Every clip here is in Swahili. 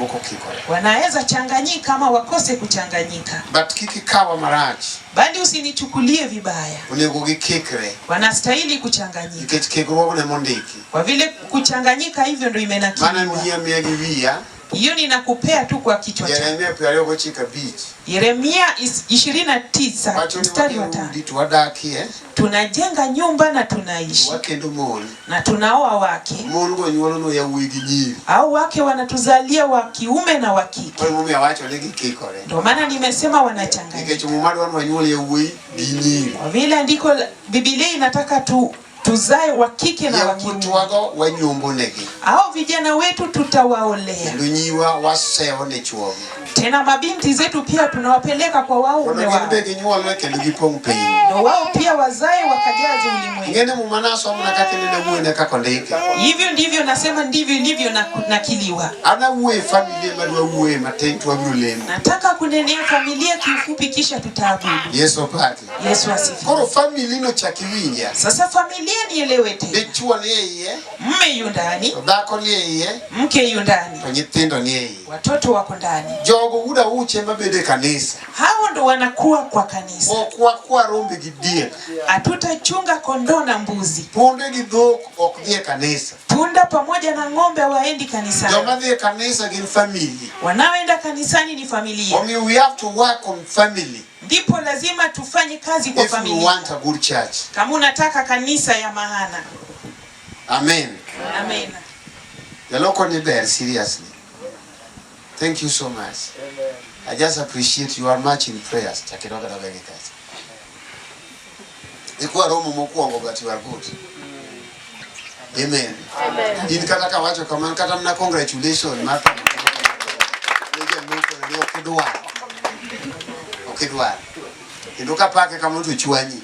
moko kikore. Wanaweza changanyika ama wakose kuchanganyika. But kik ikawa marach. Bali usinichukulie vibaya. Onego gikikre. Wanastahili kuchanganyika. Nikech kikruogno emondiki. Kwa vile kuchanganyika hivyo ndo Mano imenakiliwa. miya miya gi wiya. Hiyo ninakupea tu kwa kichwa chako. Jeremia 29. Yeremia 29 Wacho ni mstari wa wagero 5. udi to wadakie. Tunajenga nyumba na tunaishi. Wakendo mon. Na tunaoa wake. Mon go nyuolonwa yawuoyi gi nyiri. Au wake wanatuzalia wa kiume na wa kike. Koro emomiyo awacho ni gikikore. Ndio maana nimesema wanachanganyika. Nikech Muma dwa ni wanyuol yawuoyi gi nyiri. Kwa vile andiko Biblia inataka tuzae wa kike na wa kiume. Yawuotwago wanyombo negi. Au vijana wetu tutawaolea. Kendo nyiwa wasewo ne chuogi. Tena mabinti zetu pia tunawapeleka kwa waume Mondo gin wao. be ginyuolre kendo gipong' piny. Ndio wao pia wazae wakajaze ulimwengu. Ing'e ni Muma nasomna kaka nene awuoyone kaka ondike. Hivyo ndivyo nasema, ndivyo ilivyo nakiliwa. An awuoyo e familia madwa wuoye matin to wabiro lemo. Nataka kunenea familia kiufupi kisha tutaabudu. Yesu opaki. Yesu asifiwe. Koro family no chak iwinja. Sasa familia nielewe tena. Dichuo ni e iye, Mme yu ndani, to dhako ni e iye, mke yu ndani, to nyithindo ni e iye. watoto wako ndani. Jogo wuod auche mabedo e kanisa. Hao ndo wanakuwa kwa kanisa. Ok wakwa rombe gi diek. Hatutachunga kondoo na mbuzi. Punde gi dhok ok dhi e kanisa. Punda pamoja na ng'ombe hawaendi kanisani. Joma dhi e kanisa gin family. Wanaoenda kanisani ni familia. Omiyo we have to work on family Ndipo lazima tufanye kazi kwa if we familia. want a good church. Kama unataka kanisa ya maana. Amen. Amen. Jaloko ni ber seriously. Thank you so much. Amen. I just appreciate you are much in prayers. Chakidoga doga gi kacha. Ikwa romo mokwongo but you are good. Amen. Amen. In kata kawacho kamano kata mana congratulation mar ne jaloko ni ok idwar. Ok idwar. Kendo kapake kamano to chwanyi.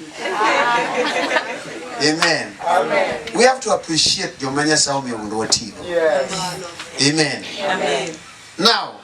Amen. Amen. We have to appreciate joma Nyasaye omiyo mondo watigo. Yes. Amen. Amen. Now,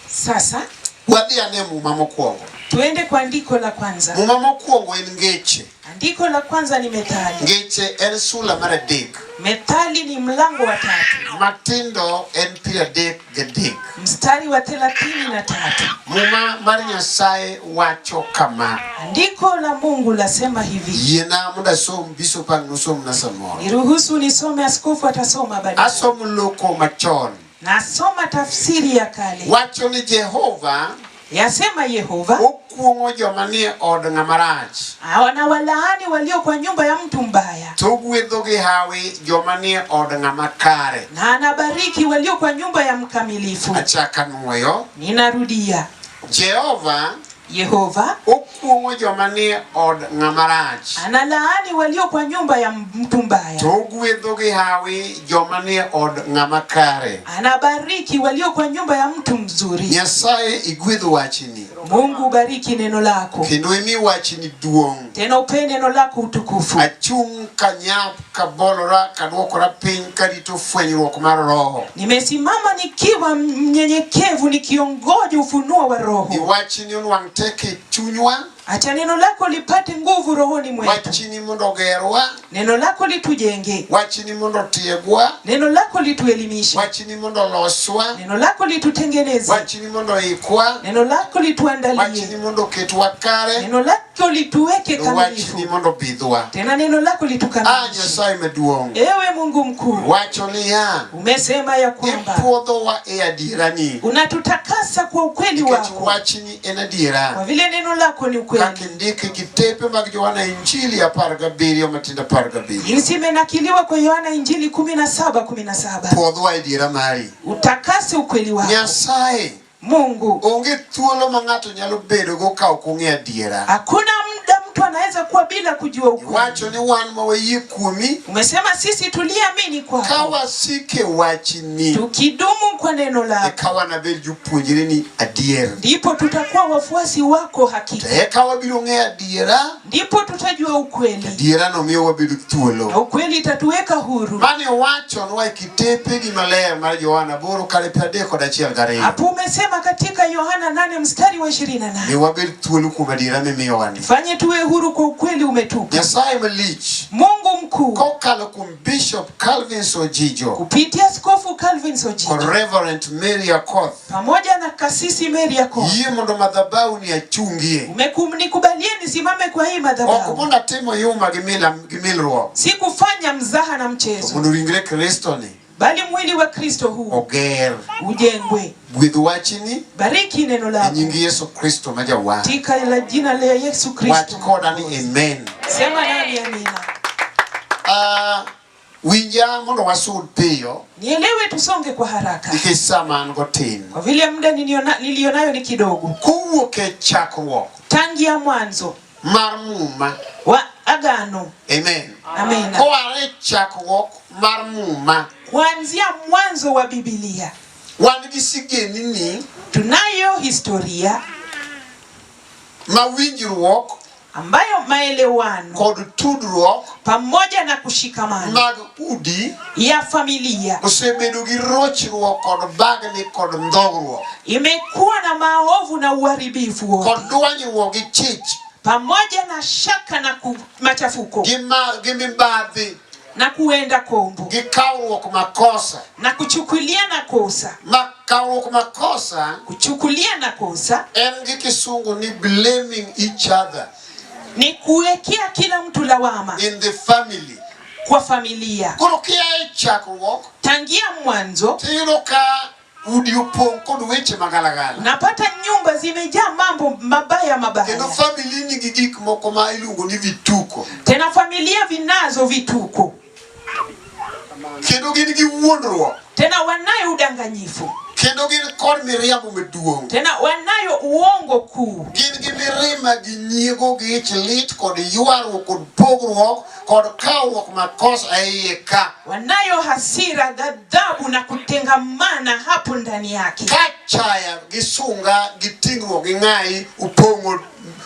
Sasa wadhi ane muma mokwongo. tuende kwa andiko la kwanza. Muma mokwongo en Ngeche. Andiko la kwanza ni Methali. Ngeche en sula mar 3. Methali ni mlango wa 3. Matindo en 33. Mstari wa 33. Muma mar Nyasaye wacho kama. Andiko la Mungu lasema hivi. Yiena mondo asom bishop ang' nosomna samoro. Niruhusu nisome, askofu atasoma baadaye. Asom loko machon. Nasoma tafsiri ya kale. Wacho ni Jehova Yasema Yehova okuong'o joma nie od ng'ama rach. anawalaani walio kwa nyumba ya mtu mbaya, To gwedho gi hawi joma nie od ng'ama kare. na anabariki walio kwa nyumba ya mkamilifu. Achaka nuoyo. Ninarudia, Jehova Yehova okuong'o joma nie od ng'ama rach. analaani walio kwa nyumba ya mtu mbaya, To gwedho gi hawi joma nie od ng'ama kare. anabariki walio kwa nyumba ya mtu mzuri. Nyasaye igwedho wachni. Mungu ubariki neno lako, Kendo imi wachni duong'. tena upe neno lako utukufu. Achung' kanyap kabolora kaduokora piny karito fwenyruok mar Roho. Nimesimama nikiwa mnyenyekevu nikiongoja ufunuo wa Roho. Iwachni onwang' tek e chunywa. Acha neno lako lipate nguvu rohoni mwetu. Wachni mondo ogerwa. Neno lako litujenge. Wachni mondo otiegwa. Neno lako lituelimishe. Wachni mondo oloswa. Neno lako litutengeneze. Wachni mondo oikwa. Neno lako lituandalie. Wachni mondo oketwa kare. Neno lako lituweke Kendo wachni kamilifu. mondo obidhwa. Tena neno lako A litukamilishe. Nyasaye maduong'. Ewe Mungu mkuu, Wacho niya, umesema ya kwamba ipuodhowa e adierani. unatutakasa kwa ukweli Nikech wako, wachni en kwa adiera. vile neno lako ni ukweli. Kaka indike e kitepe mag Johana Injili 17 matindo 17. Jinsi imenakiliwa kwa Yohana Injili 17:17. Puodhwa e adiera mari. Utakase ukweli wako. Nyasaye Mungu, onge thuolo ma ng'ato nyalo bedogo ka ok ong'e adiera. hakuna muda mtu anaweza kuwa bila kujua ukweli. Iwacho ni wan ma wayie kuomi, Umesema sisi tuliamini ka kwako, wasike wachni, tukidumu kwa neno lako eka wanabed jopuonjreni adier. ndipo tutakuwa wafuasi wako To hakika, eka wabiro ng'eyo adiera, ndipo tutajua ukweli adiera no miyo wabedo na thuolo. ukweli itatuweka huru. Mane owachonwa e kitepegi maler mar Johana 8 kare 31. Hapo umesema katika Yohana 8 mstari wa 28, Mi wabed thuolo kuom adiera mimiyowani. fanye tuwe huru kwa ukweli umetupa. Nyasaye malich, Mungu Mungu mkuu kokalo kuom Bishop Calvin Ojijo kupitia Askofu Calvin Sojijo kod Reverend Mary Akoth pamoja na kasisi Mary Akoth, yie mondo madhabahu ni achungie. umekunikubalie nisimame kwa hii Ok madhabahu. mondo atimo yuma gi gi milruok, Sikufanya mzaha na to mchezo, mondo ringre Kristo ni bali mwili wa Kristo huu oger. ujengwe. Gwedh wachni Bariki neno e lako nying Yesu Kristo ma jawar. katika la jina la Yesu Wach Kristo. koda ni amen. Sema nami amina. Ah, winja mondo wasud piyo Nielewe, tusonge kwa haraka nikech sa ma an go tin. kwa vile muda nilionayo ni kidogo. Kowuok e chakruok Tangia mwanzo mar Muma, wa agano, amen. amina, Koa e chakruok mar Muma, kuanzia mwanzo wa Biblia wan gi sigendni tunayo historia ma winjruok ambayo maelewano kod tudruok pamoja na kushikamana mag udi ya familia osebedo gi rochruok kod bagni kod ndhogruok imekuwa na maovu na uharibifu wote kod dwanyruok gi chich pamoja na shaka na machafuko gi, gi mibadhi na kuenda kombo gi kawruok makosa na kuchukuliana kosa. ma kawruok makosa Kuchukuliana kosa en gi kisungu ni blaming each other ni kuwekea kila mtu lawama in the family. kwa familia. Koro kia e chakruok Tangia mwanzo tiyudo ka udi opong' kod weche magalagala napata nyumba zimejaa mambo mabaya mabaya. kendo family nigi gik moko ma iluongo ni vituko Tena familia vinazo vituko, kendo gin gi wuondruok tena wanayo udanganyifu, kendo gin kod miriambo maduong'. tena wanayo uongo kuu, Gin gi mirima gi nyiego gi ich lit kod ywaruok kod pogruok kod kawruok makosa e iye ka. wanayo hasira, ghadhabu na kutengamana hapo ndani yake, Ka chaya gi sunga gi ting'ruok gi ng'ayi opong'o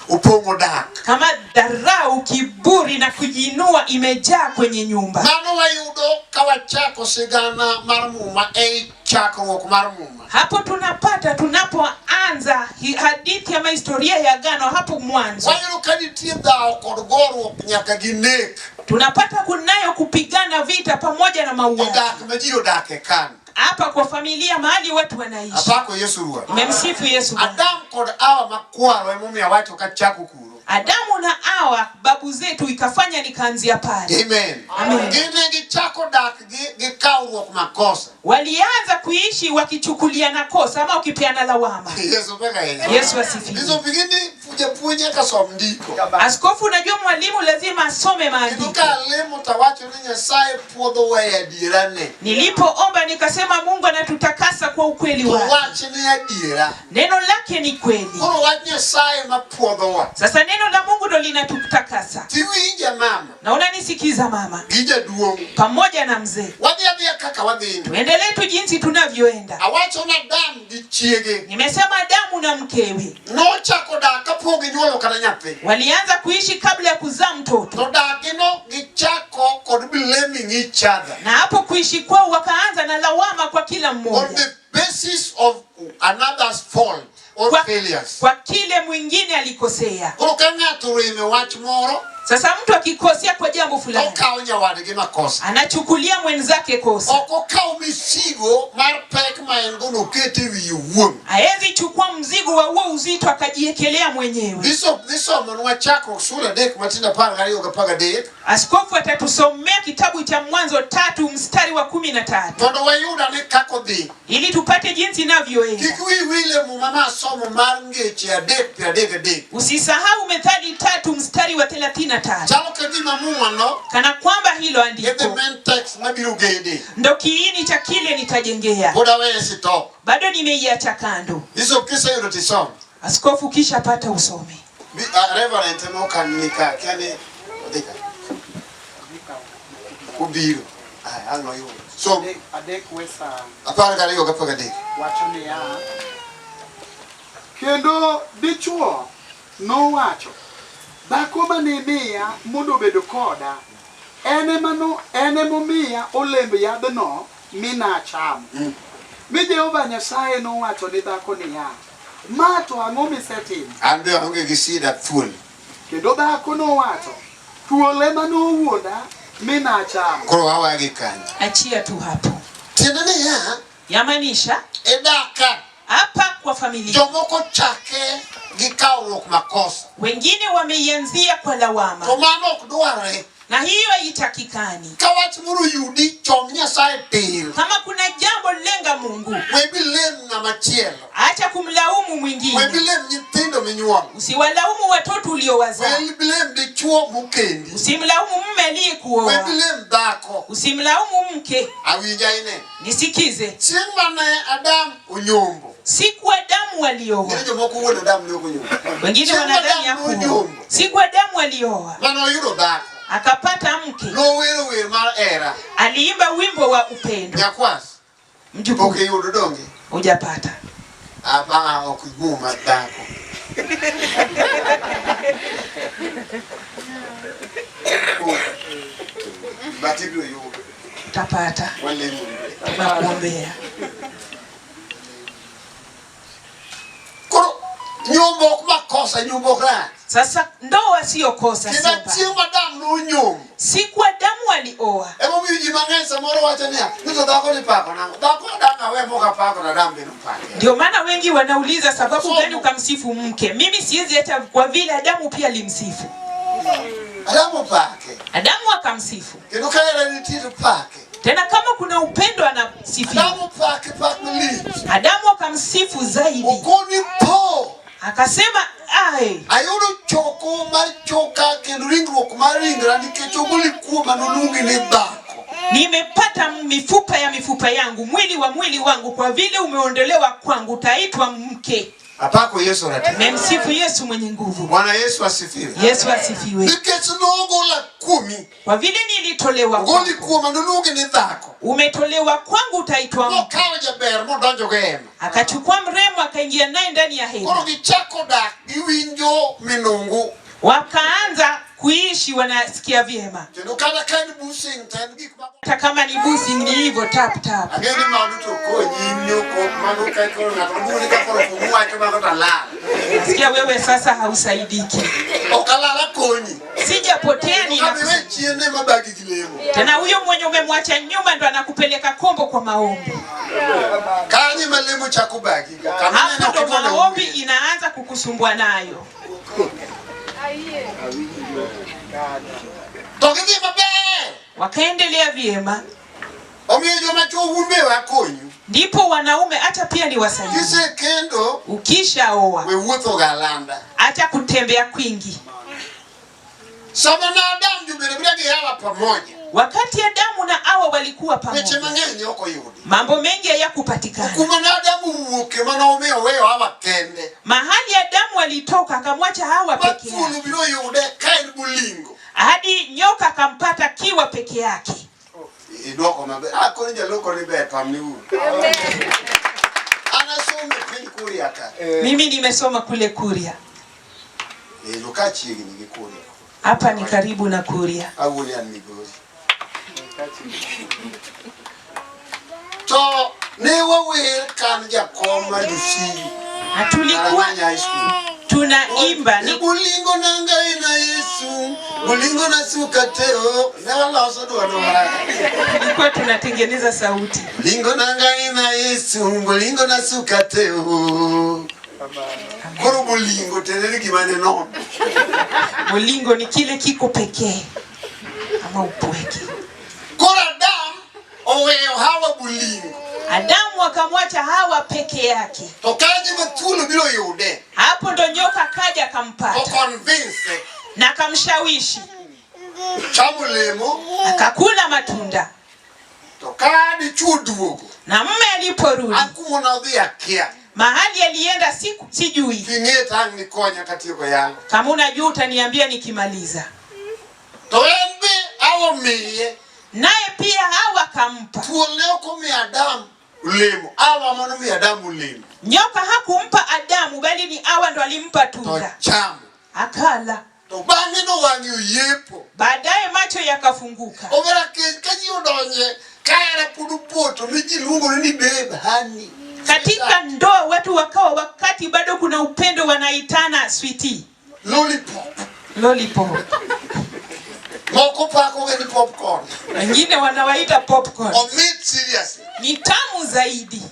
opong'o dak. kama dharau, kiburi na kujiinua imejaa kwenye nyumba. Mano wayudo ka wachako sigana mar Muma ei chakruok mar Muma. Hapo tunapata tunapoanza hadithi ama historia ya agano hapo mwanzo, Wayudo ka nitie dhawo kod goruok nyaka gi nek tunapata kunayo kupigana vita pamoja na e mauaji dak ma ji odake kan. hapa kwa familia mahali watu wanaishi. Apako Yesu Ruoth. Nimemsifu Yesu Bwana. Adam kod Hawa makwaro emomiyo awacho kachako kuro. Adamu na Hawa babu zetu ikafanya nikaanzia pale. Amen. Amen. Gin ne gichako dak gi kawruok makosa. Walianza kuishi wakichukuliana kosa ama wakipeana lawama. Yesu peka ahinya. Yesu asifiwe. Nyiso ni japuonj nyaka som ndiko. Askofu, unajua mwalimu lazima asome Kendo maandiko. ka alemo to awacho ni Nyasaye puodhowa e adierane. Nilipoomba nikasema Mungu anatutakasa kwa ukweli To wake. wach ni adiera. Neno lake ni kweli. Koro wach Nyasaye mapuodhowa. Sasa neno la Mungu ndo linatutakasa. Tiwinja mama Na unanisikiza mama, gi jaduong'. pamoja na mzee, Wadhi adhiya kaka wadhini. tuendelee tu jinsi tunavyoenda. Awacho ni Adam gi chiege Nimesema Adamu na mkewe nochako dak kapok ginyuolo kata nyathi. walianza kuishi kabla ya kuzaa mtoto, To dakgino gichako kod blaming each other. na hapo kuishi kwao wakaanza na lawama kwa kila On mmoja the basis of another's fault or kwa, failures. kwa kile mwingine alikosea. Koro ka ng'ato orem e wach moro, Sasa mtu akikosea kwa jambo fulani, okawo nyawadgi makosa. anachukulia mwenzake kosa, Ok okaw misigo mar pek ma en go noket e wiye owuon. haezi chukua mzigo wa huo uzito akajiekelea mwenyewe. Bishop dhi somonwa chakruok sura 3 matindo 12 gi 13 Askofu atatusomea kitabu cha Mwanzo 3 mstari wa 13 mondo wayud ane kaka odhi. ili tupate jinsi inavyoenda. Kik wiyi wil e muma masomo mar ngeche 3 30 3. Usisahau Methali 3 mstari wa 33, Chalo ka gima muma no kana kwamba hilo e the andiko main text mabiro gede. ndo kiini cha kile nitajengea. Pod aweye sitop. Bado nimeiacha kando. Bishop kiseyudo tisom. Askofu, kisha pata usome. Reverend ema okan ni ka, kia ni odhi ka. Obiro. Aya, ang' noyudo. Som Adek wesa 12 gi 13. wacho niya, kendo dichuo nowacho, dhako mane imiya mondo obed koda, en emomiya olemb yadhno mi nachamo. Mi Jehova Nyasaye nowacho ni dhako niya, ma to ang'o misetimo? An be aonge gi sida thuol. Kendo dhako nowacho, thuol ema nowuonda mi nachamo. Koro wawagi kanyo. Achia tu hapo. Tiende niya, Yamaanisha e dak hapa kwa familia, jomoko chake gi kawruok makosa. Wengine wameianzia kwa lawama, To mano ok dwarre. Na hiyo haitakikani. Ka wach moro oyudi, chom Nyasaye tir. Kama kuna jambo, lenga Mungu, We bilem ng'ama chielo. Acha kumlaumu We mwingine, bilem nyithindo minyuolo. Usiwalaumu watoto uliowazaa, We bilem dichuo mokendi. Usimlaumu mume We aliyekuoa, bilem dhako. Usimlaumu mke. Awinja ine. Nisikize, Chieng' mane Adam onyombo. Siku Adamu alioa, Ng'e jomoko wuon Adam ne ok onyombo. Wengine Chieng' wanadhani Adam hakuoa. nonyombo. Siku Adamu alioa, Mane oyudo dhako. Akapata mke, Nowero wer mar hera. Aliimba wimbo wa upendo. Nyakwas. Mjukuu. Ok iyudo donge? Hujapata. Apa ok muma dhako. But ibiro yudo. Utapata. Walemo. Tunakuombea. Koro nyombo ok makosa, nyombo ok rach. Sasa ndoa sio kosa, Kendo sio mbaya. chieng' ma Adam nonyombo. Siku Adamu alioa. Emomiyo ji mang'eny samoro wacho niya, ni to dhako ni pako nang'o? Dhako Adam awe mok apako to Adam bende opake. Ndio maana wengi wanauliza sababu Somo. gani ukamsifu mke. Mimi siwezi hata kwa vile Adamu pia alimsifu. Adamu opake. Adamu akamsifu. Kendo ka hera nitie to pake. Tena kama kuna upendo anasifiwa. Adamu opake pak malich. Adamu akamsifu zaidi. Okoni tho. Akasema ai, Ayudo choko mar choka kendo ringruok mar ringra nikech ogoli kuoma noluongi ni dhako. Nimepata mifupa ya mifupa yangu, mwili wa mwili wangu, kwa vile umeondolewa kwangu utaitwa mke. Apako Yesu ratiro. Memsifu Yesu mwenye nguvu. Bwana Yesu asifiwe. Yesu asifiwe. Nikech nogola kuomi. Kwa vile nilitolewa Ogoli kwako. kuoma noluongi ni dhako. Umetolewa kwangu utaitwa mke. Nokawo jaber modonjo go e hema. Akachukua mrembo akaingia naye ndani ya hema. Koro gichako dak giwinjo minungu. Wakaanza kuishi wanasikia vyema. Kendo kata ka en busing to en gik ma Hata kama ni busing ni hivyo tap tap. Ang'e ni mano to konyi nyoko mano ka koro ng'ato luongi ka koro wacho mago to alal. Nasikia wewe sasa hausaidiki. Ok alal akonyi. Sijapotea ni Kabi we chien ema bagi gi lemo. Tena huyo mwenye umemwacha nyuma ndo anakupeleka kombo kwa maombi. Kanyo ema lemo chako bagi. Kama Hapo ineno ndo kidwaro maombi wuoyo. inaanza kukusumbua nayo. To gidhi maber. Wakaendelea vyema. Omiyo joma chwo un be wakonyu. Ndipo wanaume hata pia ni wasaidizi. Kisekendo, Ukishaoa, we wuotho galanda. Acha kutembea kwingi. Sama na Adam jobedo abeda gi Hawa pamoja. Wakati Adamu na Hawa walikuwa Weche pamoja, mang'eny ok oyudi. Mambo mengi hayakupatikana. Kuma ne Adamu owuoke mane omiyo oweyo Hawa kende. Mahali Adamu alitoka akamwacha Hawa Ma peke thuol yake. obiro yude ka en bulingo. Hadi nyoka akampata kiwa peke yake. Idwoko maber. Ah, koro jaloko ni ber pam ni uru. Amen. An asomo e piny Kuria ka. Mimi nimesoma kule Kuria. To ka chiegni gi Kuria. Hapa ni karibu na Kuria. Awuoyo an Migori. To ne wawer kan jakom mar Jusiu. Na tulikuwa Karang'any High School. tunaimba ni Bulingo na ngai na Yesu, bulingo na suka teo, ne waloso dwaro marach. Tulikuwa tunatengeneza sauti. Bulingo na ngai na Yesu, bulingo na suka teo. Koro bulingo tiende ni gima ne nono. Bulingo ni kile kiko pekee ama upweke. Koro Adam oweyo Hawa bulingo. Adamu akamwacha Hawa peke yake. To kanyo ma thuolo biro yude. Hapo ndo nyoka kaja akampata. O convince. Na akamshawishi. Chamo lemo. Akakula matunda. To ka dichuo duogo. Na mume aliporudi. An kuma nodhi akia. Mahali alienda sijui. King'e to ang' nikonya katieko yalo. Kama unajua utaniambia nikimaliza. To en be Hawa miye. Naye pia Hawa akampa. Thuol ne ok omiyo Adam olemo. Hawa mane omiyo Adam olemo. Nyoka hakumpa Adamu bali ni Hawa ndo alimpa tunda. To chamo. Akala. To bang'e no wang'e oyepo. Baadaye macho yakafunguka. Omera kech ka ji odonje ka hera pod opoto mi ji luongore ni babe honey. Katika ndoa watu wakawa wakati bado kuna upendo wanaitana sweetie. Lollipop. Lollipop. Moko pako gi ni popcorn. Wengine wanawaita popcorn. Omit seriously. Ni tamu zaidi.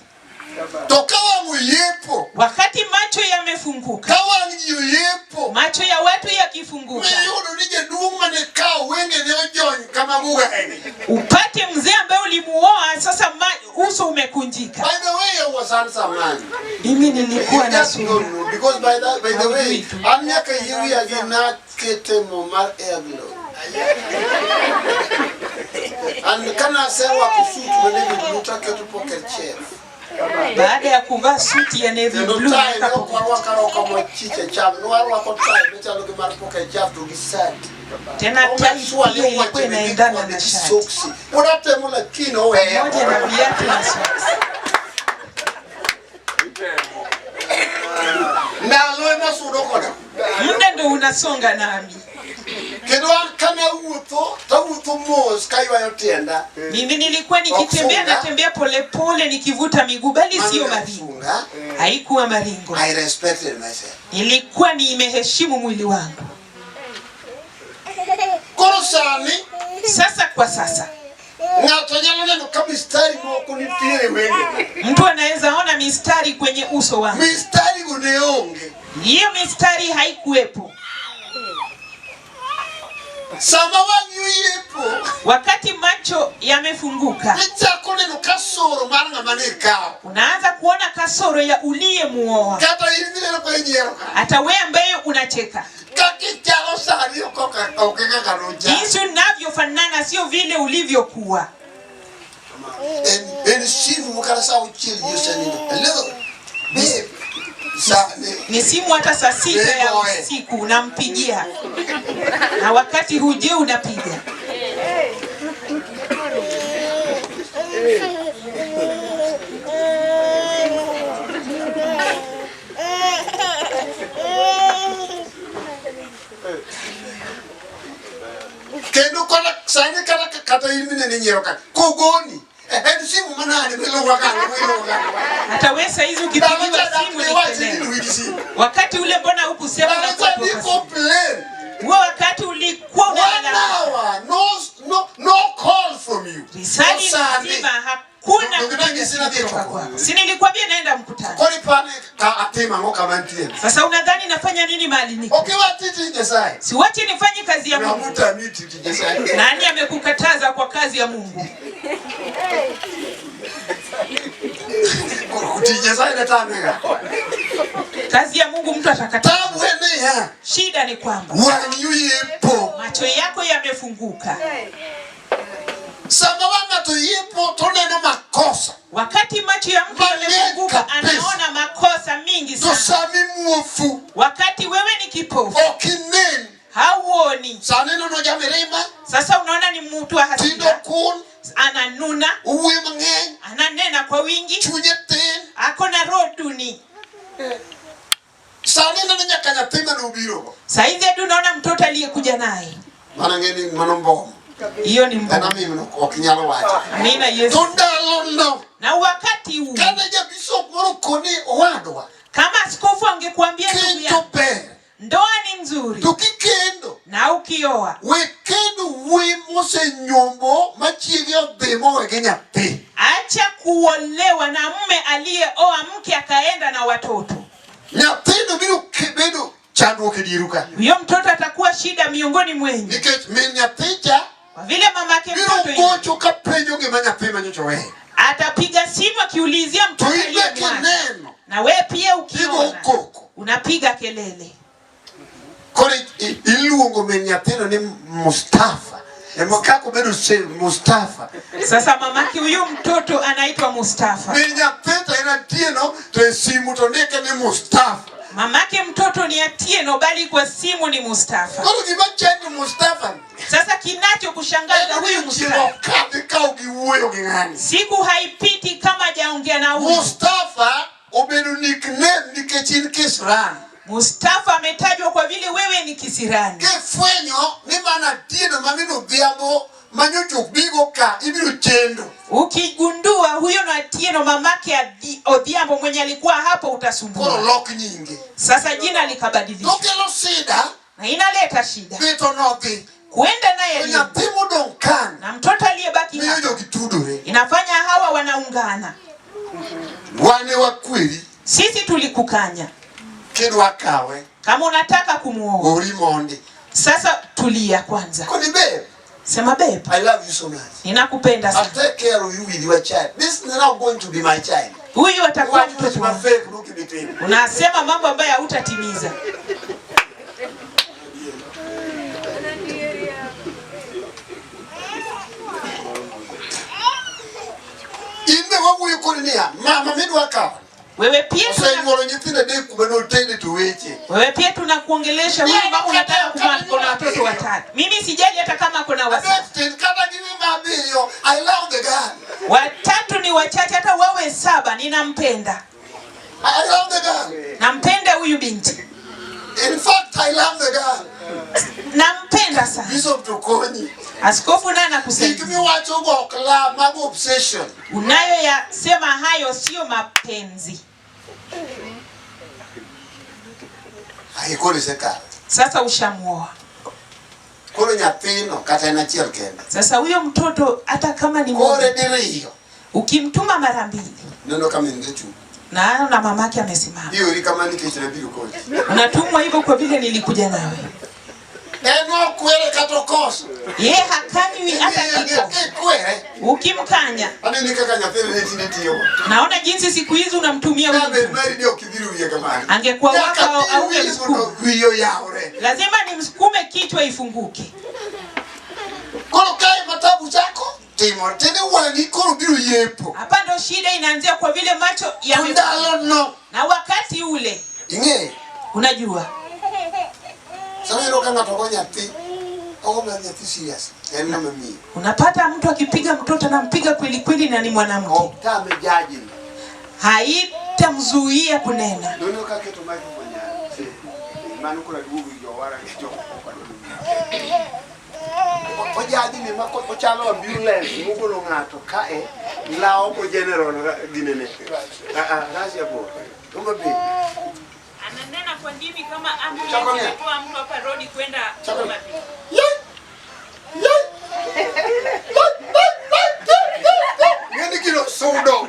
To ka wang' oyepo, Wakati macho yamefunguka, ka wang' ji oyepo, macho ya watu yakifunguka, miyudo ni jaduong' mane kawo wengene ojony kama gugaeni. Upate mzee ambaye ulimuoa sasa uso umekunjika. By the way, I was handsome man. Mimi nilikuwa You na just sura. don't know, because by the way, Haujui tu. an nyaka yie wiya gi nakete mo mar airglow. And kana aserwako suit ma navy blue to aketo pocket chef. Baada ya kuvaa suti ya navy Kendo blue tie naweka ne ok pocket. warwak arwaka machicha cham, ne warwako tie machalo gi mar pocket chef to gi sati. Tena tai pia ilikuwa inaendana na shati. Soksi. Pod atemo lakini oweya. Pamoja na viatu na socks. Ndalo ema sudo koda. Muda ndo unasonga nami. Kendo an kane awuotho, to awuotho mos kaywayo tienda. Mimi nilikuwa nikitembea, Wakufunga. natembea polepole nikivuta miguu, bali sio Mano maringo. funga. Haikuwa maringo. I respected myself. Nilikuwa nimeheshimu mwili wangu. Koro sani, Sasa kwa sasa ng'ato nyalo neno ka mistari moko nitiere wenge. mtu anaweza ona mistari kwenye uso wangu. Mistari go ne onge. Hiyo mistari haikuwepo. Sama wang'i oyepo, Wakati macho yamefunguka, ichako neno kasoro mar ng'ama ne ikawo. Unaanza kuona kasoro ya uliyemuoa. Kata in mineno ka inyiero ka. Hata wewe ambaye unacheka. Kaka ichalo sani ok ok kaka nochalo. Jinsi unavyofanana sio vile ulivyokuwa. En simu kata sa auchiel ji osenindo. Hello, babe. Sani. Ni simu hata saa 6 ya Boy. usiku unampigia. Na wakati hujui unapiga. Kendo kata sani kata kata in minene inyiero ka. Kogoni. En simu manade miluwa kanyo, miluwa kanyo. Hata wewe saa hizi ukipigiwa Ndalo cha simu ni dak ne kelele. wach ni wigi simu. Wakati ule mbona hukusema Ndalo cha unakuwa ni kwa simu? complain. Huo wakati ulikuwa One unalalamika. hour, no, no, no call from you. Risali Sani. nzima hakuna Ndio kupiga ndio simu ndio kutoka ndio. kwako. Si nilikwambia naenda mkutano. Kori pane ka atima ngo kama nitie. Sasa unadhani nafanya nini mahali niko? Okiwa titi Nyasaye. Siwache nifanye kazi ya Mungu. Namuta miti titi Nyasaye. Nani amekukataza kwa kazi ya Mungu? Tich Nyasaye ne tamega. Kazi ya Mungu mtu atakataza. Tabu en niya. Shida ni kwamba Wang'i oyepo. macho yako yamefunguka. Sama wang' ng'ato yepo to oneno makosa. Wakati macho ya mtu Mang'eny yamefunguka kabisa. anaona makosa mingi To sana. sami muofu Wakati wewe ni kipofu ok inen. hauoni. Sani nono jamirima, Sasa unaona ni mtu wa tindo hasira. kun, Ananuna, owuoyo mang'eny, ananena kwa wingi, chunye tin. ako na roho duni. Sani neno nyaka nyathi mane obirogo. Saizi hadi unaona mtoto aliyekuja naye. Mano ng'e ni mano mbom. Hiyo ni En mbom. amiyo ok inyal wacho. Amina Yesu. To ndalono, Na wakati huu kane jabisop moro koni owadwa, kama askofu angekuambia ndugu kendo yangu, ber. ndoa ni nzuri. To kikendo, Na ukioa, we kendo wuoyi mosenyombo ma chiege odhi mowe gi nyathi. Acha kuolewa na mume aliyeoa mke akaenda na watoto. Nyathino biro bedo chandruok e dieru ka. Huyo mtoto atakuwa shida miongoni mwenyu. Nikech min nyathi cha Kwa vile mamake biro mtoto yule gocho ka penjo gima nyathi manyocha oweyo. atapiga simu akiulizia To mtoto in be aliyemwacha. kineno, Na wewe pia igo ukiona koko. unapiga kelele. Koro iluongo min nyathino ni Mustafa. Ema kaka obedo Mustafa. Sasa mamake huyo mtoto anaitwa Mustafa. Min nyathi to en Atieno to e simu to ndike ni Mustafa. Mamake mtoto ni Atieno bali kwa simu ni Mustafa. Koro gima chendo Mustafa Sasa kinachokushangaza en huyu ni Mustafa, chieng' okadhi ka ok giwuoyo gi ng'ani. siku haipiti kama hajaongea na huyu. Mustafa obedo nickname nikech in kisirani. Mustafa ametajwa kwa vile wewe ni kisirani. Kifwenyo ni mana Atieno ma min Odhiambo manyocha ok bigo ka ibiro chendo. Ukigundua huyo na Atieno mamake Odhiambo mwenye alikuwa hapo utasumbua. Koro lok nyinge. Sasa jina likabadilishwa. Tokelo shida. Na inaleta shida. Bito nodhi. Kuenda naye To limbo. nyathi modong' kan Na mtoto aliyebaki miyo hapa jogi tudore. inafanya hawa wanaungana. Wan e wakweri Sisi tulikukanya, kidwa kawe kama unataka kumuoa ori mondi. sasa tulia kwanza, Koni babe, sema babe, I love you so much. ninakupenda I'll sana, take care of you with your child. This is now going to be my child. huyu atakuwa What mtoto is my wangu. faith look between? Unasema mambo ambayo hautatimiza. In be wawuoyo kodi niya, mama midwa kawo. Wewe pia tuna, Osenyuolo nyithindo adek kuma notende to weche. wewe pia tunakuongelesha huyu mama unataka kuma kuna watoto watatu. Mimi sijali hata kama kuna watatu. Adek tin kata giwe ma abiriyo. I love the girl. Watatu ni wachache, hata wawe saba, ninampenda. I love the girl. Nampenda huyu binti. In fact, I love the girl. Nampenda sana. Bishop to konyi. Askofu naye Gik anakusaidia. miwacho go ok la mago obsession. Unayoyasema hayo sio mapenzi. Ai koro isekawe. Sasa ushamuoa. Koro nyathino kata en achiel kende. Sasa huyo mtoto hata kama ni Kore mmoja, diriyo. ukimtuma mara mbili Neno ka min gi chung'. na mamake amesimama, Iori kama nikech nabiro kodi. unatumwa hivyo kwa vile nilikuja nawe. En okwere kata okoso. Yeye hakanywi hata kiko. Kikwere. Ukimkanya, Aneni kaka nyathino ne tinde tiyogo. naona jinsi siku hizi unamtumia huyu Ka bed mtoto. mari ni ok idhiro wiye kamano. Angekuwa Nyaka wako dhir au wiye ungemsukuma, mondo wiye oyawre. lazima nimsukume kichwa ifunguke. Koro kae ma tabu chako timore. Tiende wang'i koro biro yepo. Hapa ndo shida inaanzia, kwa vile macho To yame ndalono. na wakati ule Ing'eyo. unajua Sama iyudo ka ng'ato go nyathi, ogo mana nyathi serious. En ng'ama miyo. unapata mtu akipiga mtoto anampiga kweli kweli, na ni mwanamke, Ok tame jajini. haitamzuia kunena. Nono ka keto microphone nyalo. Mano koro aduogo ir jowara gi jok moko adwa Ojajni ma ochalo ambulance mogolo ng'ato kae lawo go general ginene. Ah ah, Russia bor. Homa Bay. Ananena kwa ndimi kama ambulance Chako imetoa mtu hapa rodi kwenda Chako. Ye! Ye! Ng'eni gino sudo.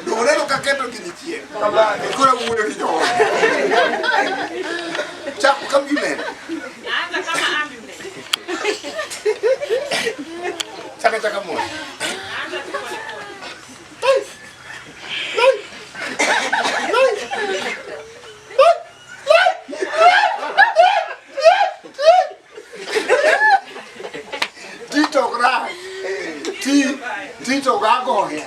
Donge uneno ka keto gini chien. Koro wuoyo gi jowa. Chako ka ambulance. Naanza kama ambulance. Chaka chaka mos. Naanza tu pole pole. Tito ok rach. Ti Tito ok agonya.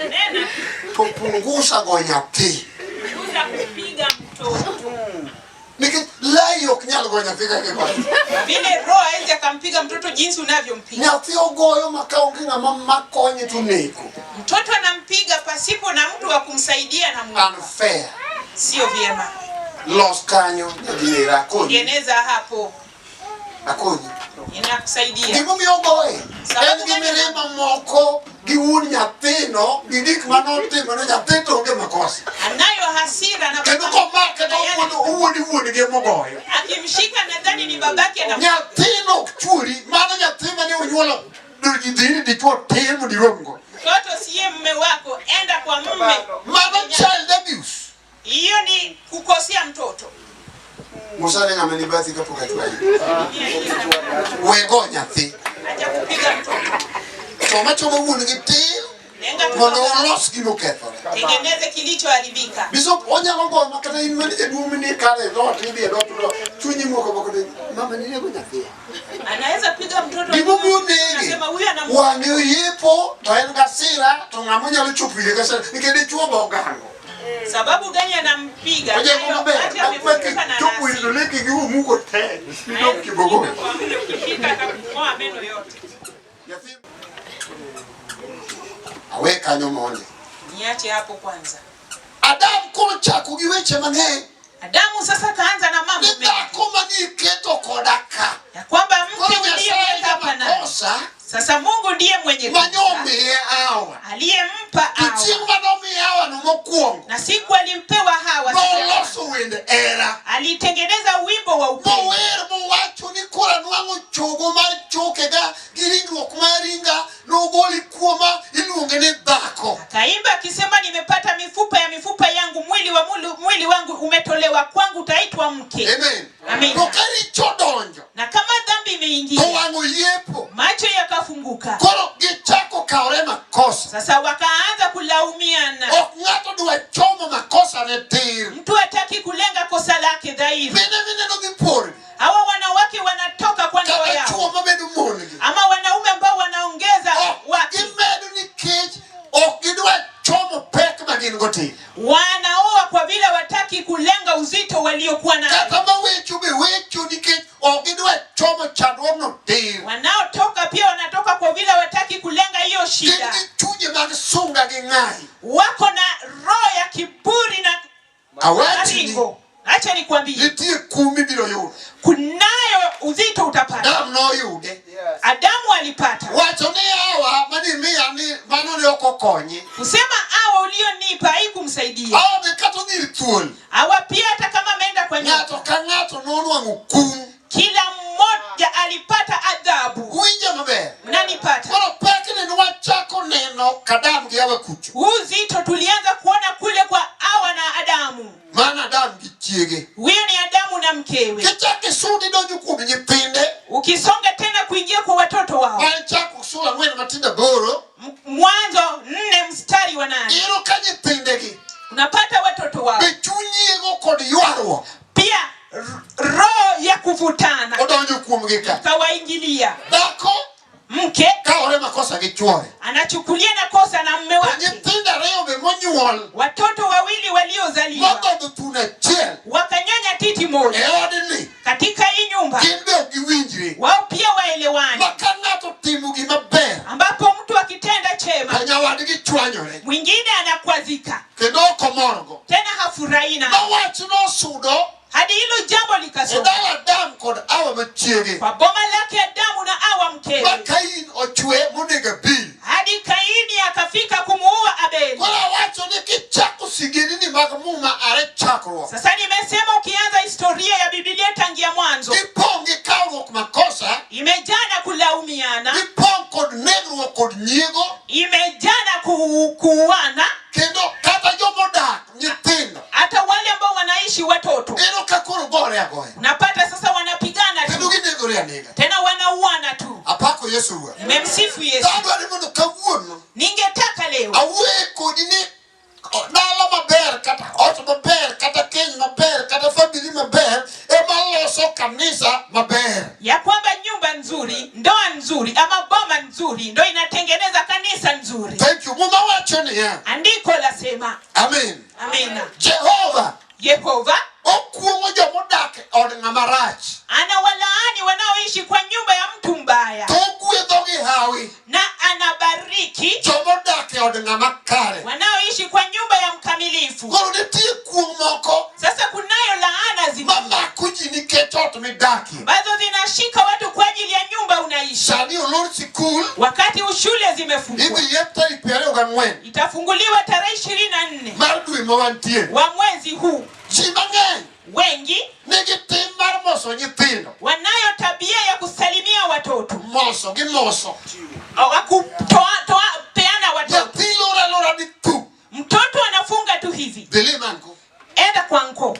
Nena To punguza go nyathi. punguza kupiga mtoto. Nikech lai ok nyal go nyathi kaka igoyo. Vile roho hawezi akampiga mtoto jinsi unavyompiga. Nyathi ogoyo ma ka onge ng'ama makonye to neko. Mtoto anampiga pasipo na mtu wa kumsaidia na Mungu. Unfair. Sio vyema. Los kanyo nyadiera akonyi. Tengeneza hapo. Akonyi. Ninakusaidia. Gimomiyo ogoye Sababu en gi gani? mirima moko gi wuon nyathino gi gik manotimo ne nyathi to onge makosa. Anayo hasira na Kendo komake to owuondo owuondi wuon gi emogoyo. Akimshika nadhani ni babake na Nyathino ok chwori, mano nyathi mane onyuolo dhiri dichuo tin mondo iromgo. mtoto siye mume wako, enda kwa mume. Mano child abuse. Hiyo ni kukosea mtoto. Musa ne ng'ama ni bathi kapok achwayi. We go nyathi. Acha kupiga mtoto. Choma choma wuon gi tin Lenga tu mondo baba. olos gimokethore. Tengeneze kilichoharibika. Bishop onyalo goyo ma kata in mane jaduong' manie kare e dhoot idhi e dhoot to chunyi moko moko ni mama ninego nyathi. Anaweza piga mtoto. Gimomiyo nege Anasema huyu ana wang'e oyepo to en gasira to ng'ama onyalo chopo ire gasira nikech dichuo be ogango. Sababu gani anampiga? Ojengo Hayo, maber ati amefunguka na chopo ire to hasira. leke gi omuko te midong' kibogoyo. Kwa mume ukifika atakung'oa meno yote. Nyathi awe kanyo mondi. Niache hapo kwanza. Adam koro chako gi weche mang'eny. Adamu sasa kaanza na mambo Ni mengi dhako mane iketo koda ka. ya kwamba Koro mke Nyasaye uliyeweka hapa naye makosa Sasa Mungu ndiye mwenye kosa manyomiye Hawa. aliyempa To chieng' Hawa, manomiye Hawa no mokwongo, na siku alimpewa Hawa siku ya noloso wend hera. alitengeneza wimbo wa upendo, Mower mowacho ni koro anwang'o chogo mar chokega gi ringruok mar ringa nogoli kuoma iluonge ni dhako. akaimba akisema, nimepata mifupa ya mifupa yangu, mwili wa mwili wangu umetolewa kwangu, utaitwa mke. Amen. Amen. To ka richo odonjo Na kama dhambi to imeingia, wang' oyepo, macho yakafunguka, koro gichako kawre makosa. sasa wakaanza kulaumiana. Ok ng'ato dwa chomo makosa ne tir. Mtu hataki kulenga kosa lake dhahiri. Mine mineno gi porgi Hawa wanawake wanatoka kwa ndoa kata yao, chuo mabedo mon gi. ama wanaume ambao wanaongeza Ok wake, gimedo nikech ok gidwa chomo pek ma gin go tir. wanaoa kwa vile wataki kulenga uzito waliokuwa nao. Kata mawecho be wecho nikech ok gidwa chomo chandruogno tir. Wanaotoka pia wanatoka kwa vile wataki kulenga hiyo Gin shida. gi chunje mag sunga gi ng'ayi. Wako na roho ya kiburi na Awachni maringo. Acha nikwambie, nitie kum mibiro yudo. kunayo uzito utapata. Adam noyude. Yes. Adamu alipata Wacho ni Hawa manimiya ni mano ne ok okonye. kusema, awa ulionipa haikumsaidia. Hawa be kata odhi ir thuol. Hawa pia hata kama ameenda kwa Ng'ato nyoka, ka ng'ato nonwang'o kum. kila mmoja alipata adhabu. Winja maber. Mnanipata? Koro pekni nwachako neno ka Adam gi Hawa kucho. Huu uzito tulianza kuona kule kwa Hawa na Adamu. Mano Adam gi chiege. Huyo ni Adamu na mkewe. Kichako isud idonjo kuom nyithinde. Ukisonga tena kuingia kwa watoto wao, Bang' chako sula 4 matindo 8. Mwanzo 4 mstari wa 8, Iyudo ka nyithindegi unapata watoto wao be chuny nyiego kod ywaruok pia roho ya kuvutana odonjo kuomgi ka. kawaingilia. Dhako Mke kawore makosa gi chuore. anachukulia na kosa na mme To wake, nyithindo ariyo be monyuol watoto wawili waliozaliwa modhodho thuno achiel wakanyonya titi e moja odni katika hii nyumba, gin be ok giwinjre. wao pia waelewani, Ma ka ng'ato otimo gima ber ambapo mtu akitenda chema to nyawadgi chwanyore mwingine anakwazika kendo ok omorgo. tena hafurahi na Ma wach nosudo hadi hilo jambo e likasoma dala Adam kod Hawa machiege kwa boma lake Adamu na Hawa ma mkewe, Kain ochwe monego Abel. hadi Kaini akafika kumuua Abeli. Koro awacho ni kichako sigendni mag Muma are chakruok Sasa nimesema ukianza historia ya Biblia tangia mwanzo gipong' gi kawruok makosa, imejaa na kulaumiana, gipong' kod negruok kod nyiego, imejaa na kuuana, kendo kata jomodak nyithindo hata wale ambao wanaishi watoto ineno ka koro gore agoya unapata sasa wanapigana kendo tu ginegore anega. tena wanauana tu. Apako Yesu Ruoth. Nimemsifu Yesu. Adwaro ni mondo kawuono Ningetaka leo awuoye kodi ni dala maber kata ot maber kata keny maber kata famili maber ema loso kanisa maber. ya kwamba nyumba nzuri, ndoa nzuri ama boma nzuri ndo inatengeneza kanisa nzuri. Thank you. Muma wacho niya. Andiko lasema Amen. amina. Jehova Yehova okuong'o jomodak e od ng'ama rach anawalaani wanaoishi kwa nyumba ya mtu mbaya to ogwedho gi hawi na anabariki jomodak e od ng'ama kare. wanaoishi kwa nyumba ya mkamilifu. Koro nitie kuong' moko Sasa kunayo laana zingine mamako ji nikech ot midakie. ambazo zinashika watu kwa ajili ya nyumba unaishi. Sani olor sikul Wakati shule zimefungwa, idhi yep tarik 24 itafunguliwa tarehe 24 mar dwe ma wantie. wa mwezi huu. Ji mang'eny Wengi nigi tim mar moso nyithindo. wanayo tabia ya kusalimia watoto Moso gi moso. kutoa toa, peana watoto. Nyathi lor alora ni thu. Mtoto anafunga tu hivi, Dhi lim anko. enda kwa nko,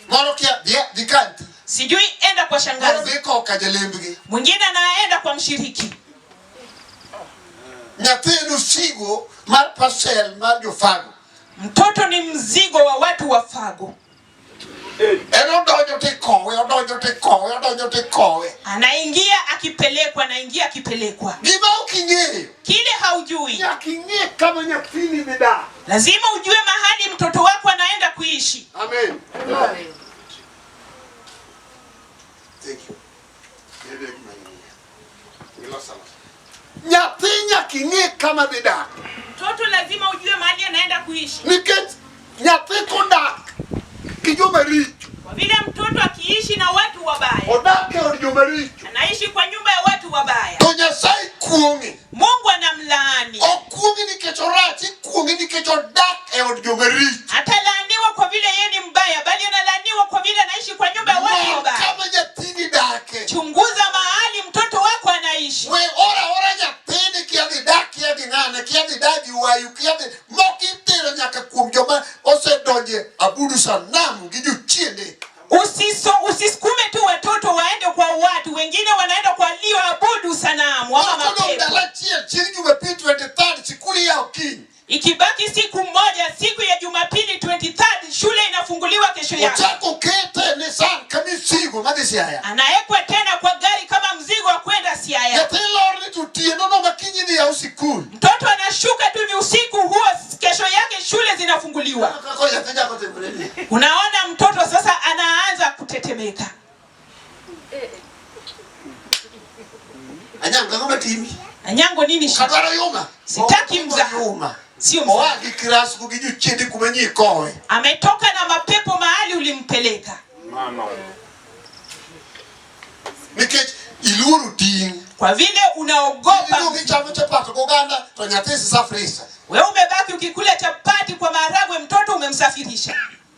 Moro kia dhi kanti. sijui enda kwa Moro shangazi, dhi kowo ka jalembgi. mwingine anaenda kwa mshiriki. Nyathi en osigo mar parcel mar jofago. Mtoto ni mzigo wa watu wa Fago. En odonjo tikowe, odonjo tikowe, odonjo tikowe. Anaingia akipelekwa, anaingia akipelekwa. Gima ok ing'eyo. Kile haujui, Nyaka ing'e kama nyathini dhi dak. lazima ujue mahali mtoto wako anaenda kuishi. Amen. Thank you. Ere gima ing'eyo. Iloso alosa. Nyathi nyaka ing'e kama dhi dak. Mtoto lazima ujue mahali anaenda kuishi, Nikech nyathi kodak gi joma richo, kwa vile mtoto akiishi na watu wabaya, odak e od joma richo, anaishi kwa nyumba ya watu wabaya, To Nyasaye kuong'e. Mungu anamlaani. Ok kuong'e nikech orach, ikuong'e nikech odak e od joma richo. Hatalaaniwa kwa vile yeye ni mbaya, bali analaaniwa kwa vile anaishi kwa nyumba ya watu Non wabaya. kama nyathini dake. Chunguza mahali mtoto wako anaishi. We ora ora nyathini kia dhi dak kia gi ng'ane, kia dhi dak gi wayu, kia dhi mok itero nyaka kuom joma osedonje abudu sanamu gi jochiende. Usisukume tu watoto waende kwa watu wengine, wanaenda kwa walioabudu sanamu ama Moko dong' mapepo. ndalo achiel chieng' Jumapil 23 sikul iyawo kiny. Ikibaki siku moja, siku ya Jumapili 23, shule inafunguliwa kesho yake. Ochako kete Nissan ka misigo madhi Siaya. Anawekwa tena kwa gari kama mzigo wa kwenda Siaya. Nyathi lor ni to otieno no ma kiny idhi yaw sikul. Mtoto anashuka tu hivi usiku huo, kesho yake shule zinafunguliwa. Kaka nyathi chako timore ni. Unaona mtoto sasa anaanza kutetemeka. Anyango ang'o matimi? Anyango, nini shida? Kadwaro yuma. Sitaki mzaha. Yuma. Sio mzaha. Oa gi kiras gi jochiende kuma nyi kowe. Ametoka na mapepo mahali ulimpeleka. Nikech iluoro ting'. Kwa vile unaogopa. Iduogo ichamo chapat goganda to nyathi safirisha. Wewe umebaki ukikula chapati kwa maharagwe, mtoto umemsafirisha.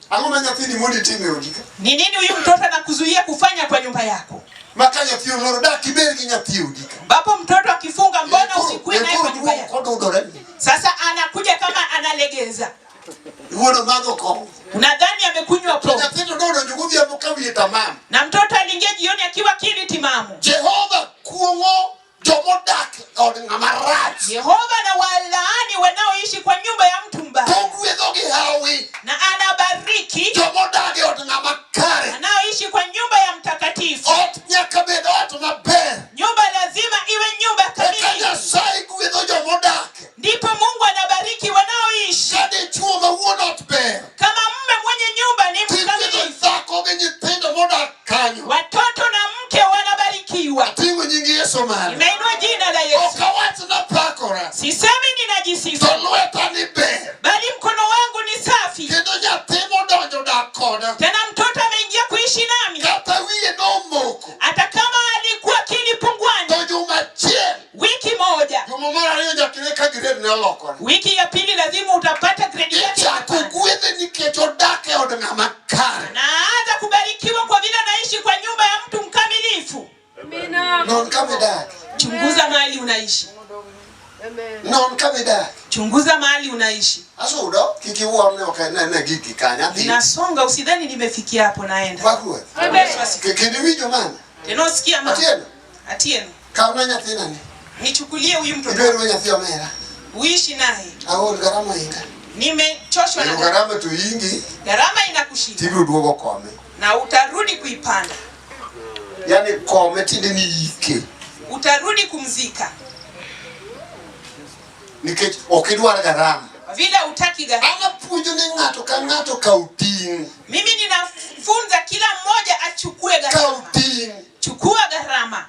Ang'o ma nyathini mondo itim e odi ka? Ni nini huyu mtoto anakuzuia kufanya kwa nyumba yako? Ma ka nyathi oloro dak ibed gi nyathi e odi ka. Ambapo mtoto akifunga, mbona usikuwe naye kwa nyumba yako? Kodudore ni. Sasa anakuja kama analegeza. Wuon omadho kong'o. Unadhani amekunywa To pombe. nyathi to nodonjo godhiambo ka wiye tamam. Na mtoto aliingia jioni akiwa akili timamu. Jehova kuong'o jomodak e od ng'ama rach. Yehova na walaani wanaoishi kwa nyumba ya mtu mbaya. To gwedho gi hawi Na anabariki jomodak e od ng'ama kare. wanaoishi kwa nyumba ya mtakatifu. Ot nyaka bed ot maber. Nyumba lazima iwe nyumba Eka kamili. Nyasaye gwedho jomodak. Ndipo Mungu anabariki wanaoishi. Ka dichuo ma wuon ot ber. Kama mume mwenye nyumba ni Tigwedho mkamilifu, dhako gi nyithindo modak kanyo. watoto na mke wanabarikiwa. Ating'o nying Yesu malo. Nimeinua jina la Yesu. Ok awach napakora. Sisemi ninajisifu, To lweta ni ber. bali mkono wangu ni safi. Kendo nyathi modonjo dak koda. Tena mtoto ameingia kuishi nami, Kata wiye nomoko. hata kama alikuwa akili pungwani. To juma achiel. Wiki moja, Juma mar ariyo nyaka ine ka grade ne olokore. wiki ya pili lazima utapata grade yake. Ichako gwedhe nikech odak e od ng'ama kare. Naanza kubarikiwa kwa vile anaishi kwa nyumba ya mtu mkamilifu. Non kama idak. Chunguza mahali unaishi. Non kama idak. Chunguza mahali unaishi. Asudo kik iwuor ni ok ne gigi kanyo adhi. Ninasonga, usidhani nimefikia hapo, naenda. Pak ruoth. Yesu asifiwe. Kendo iwinjo mama. Tena usikia mama. Atieno. Atieno. Kawna nyathina ni. Nichukulie huyu mtoto. Ibed go nyathi omera. Uishi naye. Aol gharama ohinga. Nimechoshwa na Ero gharama to ingi. gharama inakushinda. Tibiro duogo kome. Na utarudi kuipanda. Yani kome tiende ni ike. Utarudi kumzika. Nikech ok idwar gharama. Vile hutaki gharama. An apuonjo ni ng'ato ka ng'ato kaw ting'. Mimi ninafunza kila mmoja achukue Kaw gharama. ting'. Chukua gharama.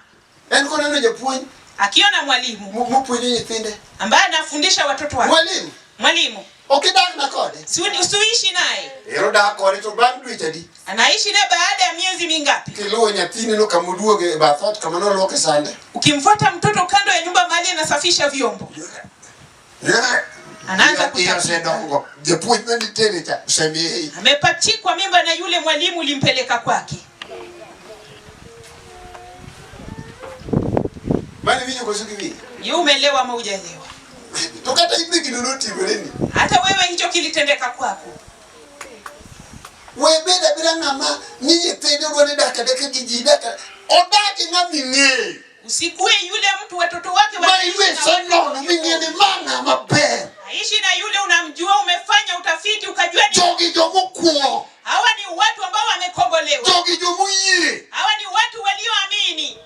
En koneno japuonj Akiona mwalimu mopuonjo nyithinde. ambaye anafundisha watoto wake. Mwalimu. Mwalimu. Ok idak na kode. Usiishi naye. Ero dak kode to bang' dweche adi? Anaishi naye baada ya miezi mingapi? Kiluwo nyathini no kama oduoge e bath ot kama noluoke sande. Ukimfuata mtoto kando ya nyumba mahali anasafisha vyombo. Anaanza Iye kutapika. osedongo. Japuonj manitere cha osemiye ich. Amepachikwa mimba na yule mwalimu ulimpeleka kwake. Mano iwinjo koso kiwinjo? Ni umeelewa ama hujaelewa? To kata in be gino notimore ni. Hata wewe hicho kilitendeka kwako. We bed abeda ng'ama ni nyithinde odwa ni dak adaka gi ji dak. Odak gi ng'ama ing'eyo. Usikue yule mtu watoto wake Ma wanaishi iwe na senono ming'e ni ma ng'ama ber. Aishi na yule unamjua, umefanya utafiti ukajua ni Jogi jomokuo. Hawa ni watu ambao wamekombolewa. Jogi jomoyie. Hawa ni watu walioamini.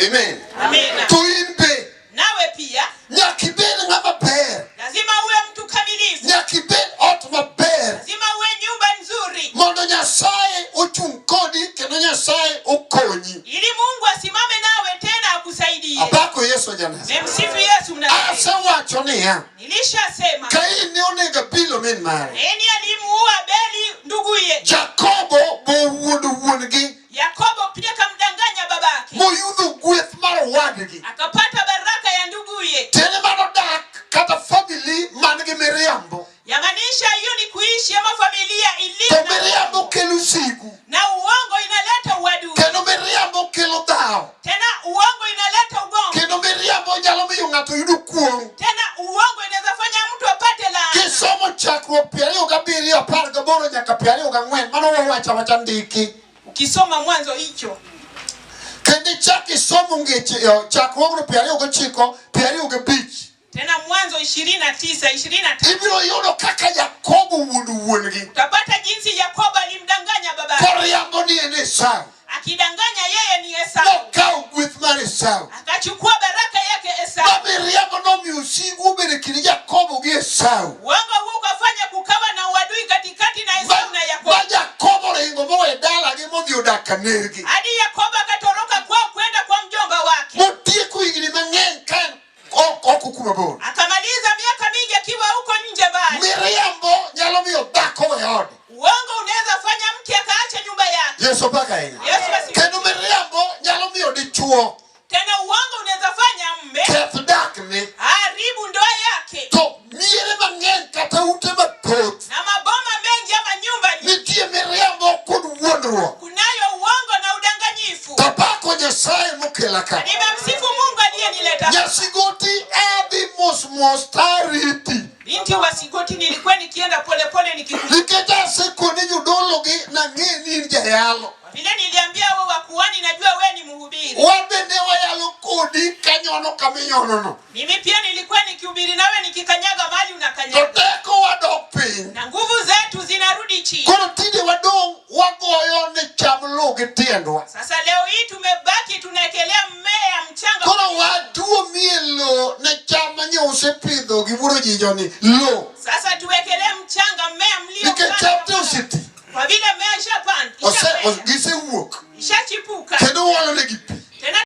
Amen. Amina. To in be. Nawe pia Nyaka ibed ng'ama ber. lazima uwe mtu kamilifu. Nyaka ibed ot maber. Lazima uwe nyumba nzuri. Mondo Nyasaye ochung' kodi kendo Nyasaye okonyi. Ili Mungu asimame nawe tena akusaidie. Apako Yesu Janazareti. Memsifu Yesu Mnazareti. Asewacho niya. Nilishasema. Kain ne onego Abel min mare. Kaini alimuua Abeli nduguye. Jakobo bowuondo wuon-gi. Yakobo pia kamdanganya babake. Moyudo gweth mar owadgi. Akapata baraka ya nduguye. Tiende mano dak kata family man gi miriambo. Yamaanisha hiyo ni kuishi ama familia iliyo To na miriambo uongo. kelo sigu. Na uongo inaleta uadui. Kendo miriambo kelo dhawo. Tena uongo inaleta ugomvi. Kendo miriambo nyalo miyo ng'ato yudo kuong'. Tena uongo inaweza fanya mtu apate laana. Kisomo chakruok 27 18 nyaka 24 mano wawacho awacha ndiki. Ukisoma Mwanzo hicho Kendo ichak isomo ngeche chakruogno 29 25 tena Mwanzo 29 23 ibiro yudo kaka Yakobo wuond wuon-gi utapata jinsi Yakobo alimdanganya baba koriambo ni en Esau akidanganya yeye ni Esau, nokawo gweth mar Esau akachukua baraka yake Esau. ma miriambo nomiyo sigu obedo e kind Yakobo gi Esau Uongo huu ukafanya kukawa na uadui katikati na Esau na Yakobo, ma Yakobo oringo mowe dalagi modhi odak kanergi hadi Yakobo akatoroka kwao kwenda kwa mjomba wake, motieko higni mang'eny ka en oko kuma bor. akamaliza miaka mingi akiwa huko nje mbali. Miriambo nyalo miyo dhako we ode. Uongo unaweza fanya mke akaacha nyumba yake. Yesu paka ahinya. Yesu asifiwe. Kendo miriambo nyalo miyo dichuo Tena uongo unaweza fanya mme keth dakne. haribu ndoa yake To miere mang'eny kata ute mathoth na maboma mengi ama nyumba nyingi. nitie miriambo kod wuondruok. Kunayo uongo na udanganyifu. To apako Nyasaye mokela ka. Nimemsifu Mungu aliyenileta. Nyasigoti adhi mos mos tariti. Binti wa Sigoti, nilikuwa nikienda polepole nikikuja. Nikech asekone jodologi nang'e ni in jayalo. Vile niliambia wewe wakuhani, najua wewe ni mhubiri. Wan bende wayalo kodi kanyono kaminyonono. Mimi pia nilikuwa nikihubiri nawe nikikanyaga mahali To unakanyaga, teko wadok piny. na nguvu zetu zinarudi chini. Koro tinde wadong' wagoyo ne cham lowo gi tiendwa. Sasa leo hii tumebaki tunaekelea mmea mchanga. Koro watuomie lowo ne cham manye usepidho gi wuoro jinjo ni lowo. Sasa tuwekelee mchanga mmea Nikech cham te mlio oseti. kwa vile mmea ishapanda Ose, ishamea. gisewuok